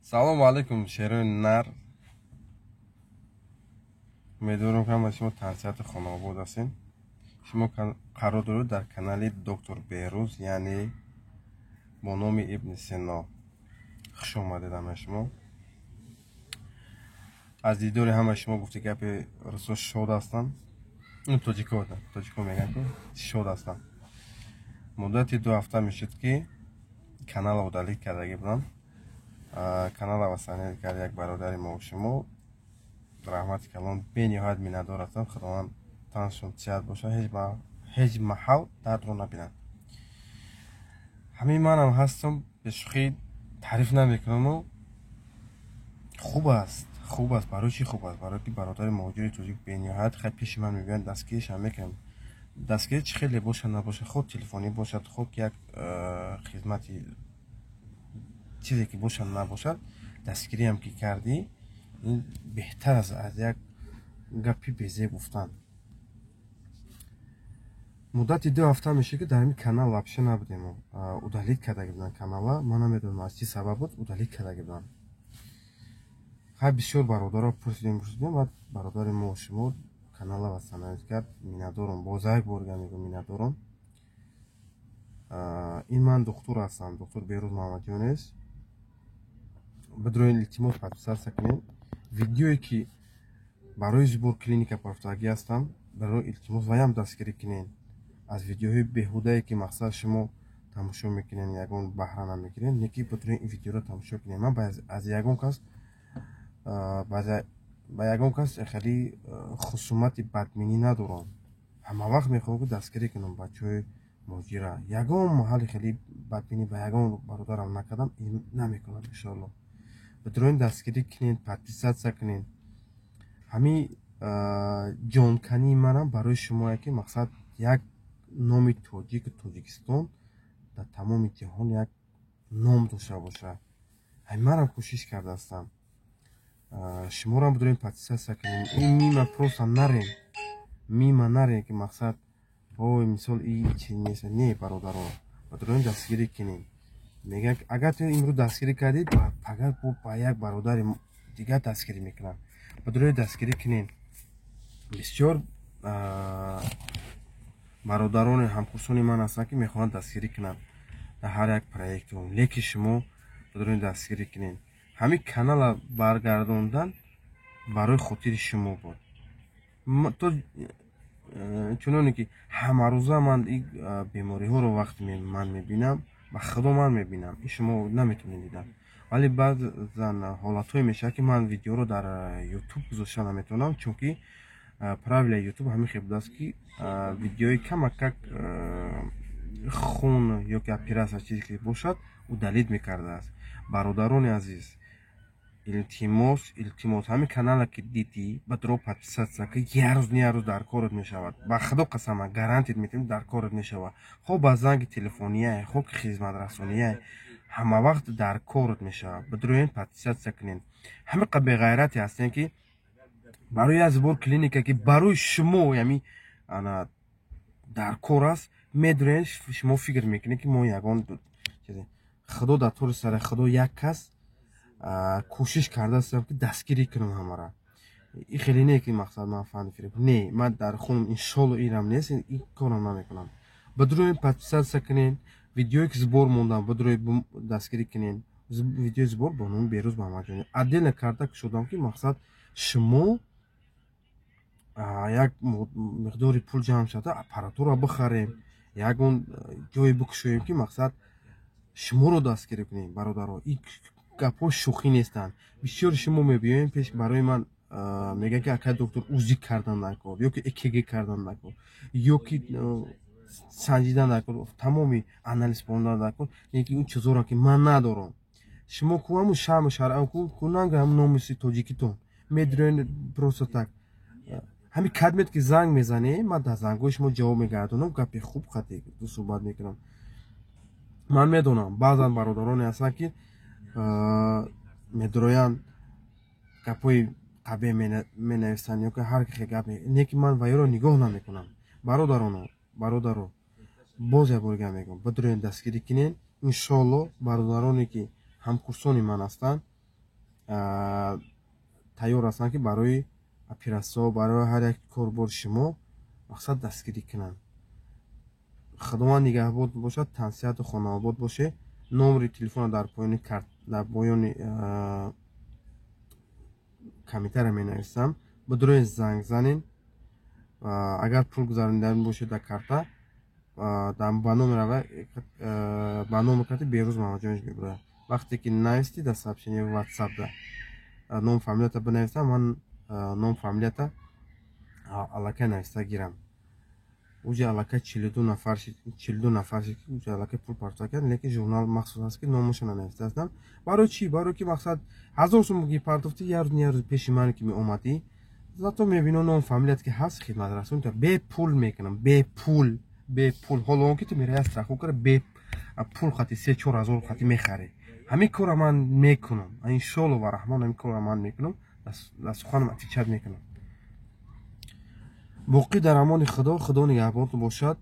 Салому алайкум, шерои нар. Умедворам, ки ҳама шумо тансиҳату хонаобод ҳастем. Шумо қарор доред дар канали доктор Беҳрӯз, яъне бо номи Ибни Сино. Хуш омадед ҳамаи шумо. Аз дидори ҳамаи шумо, гуфти гапи русо, шод ҳастам. Тоҷико, тоҷико мегӯянд, ки шод ҳастам. Муддати 2 ҳафта мешуд, ки каналро удалить кардагӣ будам. Канала восстановить кард як бародари мо шумо. Раҳмати калон, бениҳоят миннатдор ҳастам. Худованд таншон сиҳат бошад, ҳеҷ маҳал дардро набинанд. Ҳамин манам ҳастам, бешӯхӣ таъриф намекунаму хуб аст, хуб аст. Барои чӣ хуб аст? Барои ки бародари муҳоҷири тоҷик бениҳоят хай пеши ман мегӯянд, дастгиришам мекунам. Дастгирӣ чӣ хеле бошад набошад, хоб телефонӣ бошад, хоб як хизмати чизе ки бошад набошад, дастгириам ки кардӣ, ин беҳтар аст аз як гапи безеб гуфтан. Муддати 2 ҳафта мешуд, ки дар ҳамин канал вообще набудем. Удалить кардаги буданд канала. Ман намедонам, аз чӣ сабаб буд удалить кардаги буданд. Хай, бисёр бародаро пурсидем, пурсидем, баъд бародари мо шумо канала восстановить кард. Миннатдорам, боз як бор дига мегӯям, миннатдорам. Ин ман духтур ҳастам, доктор Беҳрӯз Муҳаммадҷонес. Бидроин, илтимос, подписаться кунед. Видеое ки барои сбор клиника пафтагӣ ҳастам, барои илтимос, ваям дастгирӣ кунед. Аз видеоҳои беҳудае ки мақсад шумо тамошо мекунед, ягон баҳра намегиред, неки бидроин ин видеоро тамошо кунед. Ман аз ягон кас, ба ягон кас хеле хусумати бадбинӣ надорам. Ҳама вақт мехоҳам, ки дастгирӣ кунам бачаҳои муҳоҷира. Ягон маҳалли хеле бадбинӣ ба ягон бародарам накардам, намекунам, иншоалло. Бидроин, дастгирӣ кунед, подписаться кунед. Ҳамин ҷонкании манам барои шумое, ки мақсад як номи тоҷику Тоҷикистон дар тамоми ҷаҳон як ном дошта бошад. Ҳамин манам кӯшиш кардаастам. Шуморам бидорем, подписаться кунем. Ин мимо просто нарем, мимо нарем, ки мақсад ой, мисол, и чи нест. Не, бародаро, бидорем, дастгирӣ кунем. Мегӯяд, агар ту имрӯз дастгирӣ кардӣ, пагар ба як бародари дигар дастгирӣ мекунам. Бидоред, дастгирӣ кунем. Бисёр бародарони ҳамкурсони ман ҳастанд, ки мехоҳанд дастгирӣ кунанд дар ҳар як проекту, лекин шумо бидоред, дастгирӣ кунед. Ҳамин канала баргардондан барои хотири шумо буд. То чуноне ки ҳамарӯза ман ин бемориҳоро вақте ман мебинам, ба худо, ман мебинам, ин шумо наметавонед дидан, вале баъзан ҳолатҳое мешавад, ки ман видеоро дар Ютуб гузошта наметавонам, чунки правила Ютуб ҳамин хел будааст, ки видеои камакак хун ё ки оператсия, чизе ки бошад, удалить мекардааст. Бародарони азиз, илтимос, илтимос, ҳамин канала ки дидӣ, ба дро подписаться ки як рӯз не як рӯз дар корот мешавад. Ба худо қасама, гарантия метавонем, дар корот мешавад. Хоб ба занги телефония, хоб ки хизматрасония, ҳама вақт дар корот мешавад. Бидроен, подписаться кунед. Ҳамин беғайрате ҳастем, ки барои як сбор клиника, ки барои шумо ями ана дар кор аст, медонед, шумо фикр мекунед, ки мо ягон худо дар тори сари худо як кас кӯшиш кардаастам, ки дастгирӣ кунам ҳамара. И хеле не, ки мақсад ман фанди фиреб не, ман дар хунам, иншолло, ирам нест, ин корам намекунам. Бидроен, подписаться кунед. Видеое ки сбор мондам, бидроед, дастгирӣ кунед. Видеои сбор бо номи Берӯз Муҳаммадҷонӣ отдельно карда шудам, ки мақсад шумо як миқдори пул ҷамъ шуда, аппаратура бихарем, ягон ҷое бикушоем, ки мақсад шуморо дастгирӣ кунем. Бародаро, ин гапҳо шӯхӣ нестанд. Бисёри шумо мебиёем пеш барои ман, мегӯянд, ки акай доктор, УЗИ кардан накор, ё ки ЭКГ кардан накор, ё ки санҷидан накор, тамоми анализ мондан накор. Лекин ин чизоро ки ман надорам, шумо ку ҳамун шарму шаръ ку нанга, ҳам номуси тоҷикитон медироен просто так. Ҳамин кадмет ки занг мезанем, ман дар зангҳои шумо ҷавоб мегардонам, гапи хуб хати суҳбат мекунам. Ман медонам, баъзан бародароне ҳастанд, ки медироянд, гапҳои қабеҳ менависанд ё ки ҳар хел гап, не ки ман ваёро нигоҳ намекунам. Бародароно, бародаро, боз як бор гап мегӯям, бидроен, дастгирӣ кунед. Иншоалло, бародароне ки ҳамкурсони ман ҳастанд. Тайёр ҳастанд, ки барои оператсияҳо, барои ҳар як корбори шумо мақсад дастгирӣ кунанд. Худованд нигаҳбон бошад, тансиҳату хонаобод боше. Номери телефона дар поёни карт, дар поёни комментария менависам, бидурои занг занен. Агар пул гузаронидан бошед дар карта, ба номер, ба номи карти Берӯз Мамаҷонович мебурад. Вақте ки навистӣ дар сообщение ватсапда ном, фамилията бинависам, ман ном, фамилията аллакай нависта гирам. Уҷа аллакай 42 нафар, 42 нафар шид, ки уҷа аллакай пул партофта кард, лекин журнал махсус аст, ки номаша нанависта ҳастам. Барои чӣ? Барое ки мақсад 1000 сум ки партофтӣ, як рӯз, як рӯз пеши ман ки меомадӣ, зато мебинам ном, фамилият ки ҳаст, хидматрасони бепул мекунам, бепул, бепул. Ҳоло он ки ту мераи страховка ра бе пул хати 3-4 ҳазор хати мехарӣ. Ҳамин корро ман мекунам, иншолло ва раҳмон, ҳамин корро ман мекунам, дар суханам отвечать мекунам. Боқӣ дар амони Худо, Худо нигаҳбонтон бошад.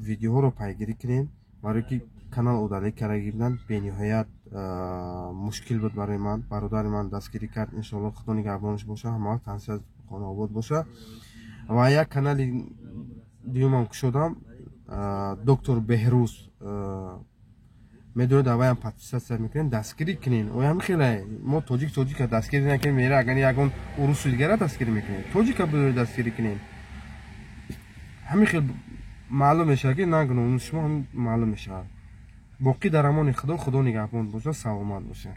Видеоҳоро пайгирӣ кунем, барое ки канал удалить карда гирдан бениҳоят мушкил буд барои ман. Бародари ман дастгирӣ кард, иншоалло, Худо нигаҳбонаш боша, ҳамавақт тансиҳат, хонаобод боша. Ва як канали дуюмам кушодам, доктор Беҳрӯз, медонед, аваям подписаться мекунем, дастгирӣ кунен. Оям хеле мо тоҷик тоҷика дастгирӣ накунем, мера агар ягон урусу дигара дастгирӣ мекунем, тоҷика бидоред, дастгирӣ кунем. Ҳамин хел маълум мешавад, ки нагуно шумо маълум мешавад. Боқӣ дар амони Худо, Худо нигаҳбон бошад, саломат бошад.